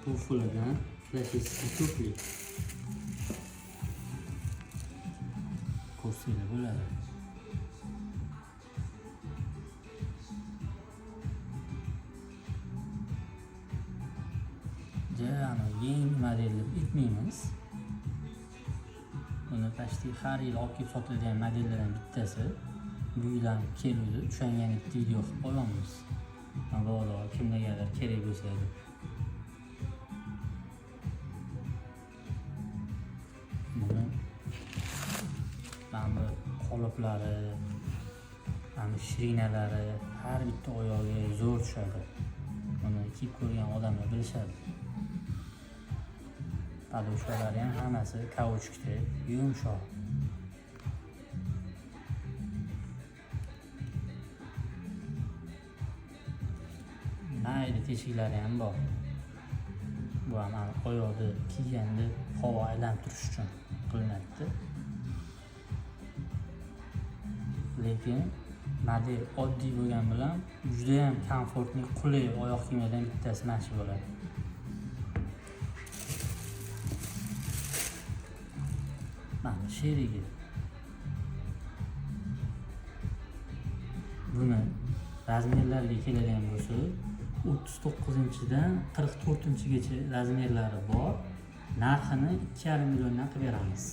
Туфли dan классический туфли. Ko'rsanglar bo'ladi. Ja, yangi model deb aytmaymiz. Buni почти har yil olib kelib sotiladigan modellardan bittasi. Bu yil ham keluvdi. O'shanga bitta video qilib qo'yamiz. Mabodo kimlargadir kerak bo'lsa deb. Buni mana bu qoliplari, mana bu shirinalari har bitta oyog'iga zo'r tushadi. Buni kiyib ko'rgan odamlar bilishadi. Podошвалari ham hammasi kauchukda, yumshoq. Mayda teshiklari ham bor. Bu ham ana oyoqda kiyganda havo aylanib turishi uchun qilinadi. Lekin model oddiy bo'lgani bilan juda ham komfortli, qulay oyoq kiyimlardan bittasi mana shu bo'ladi. Mana sherigi. Buni razmerlariga keladigan bo'lsak, 39-dan 44-gacha razmerlari bor. Narxini 2,5 milliondan qilib beramiz.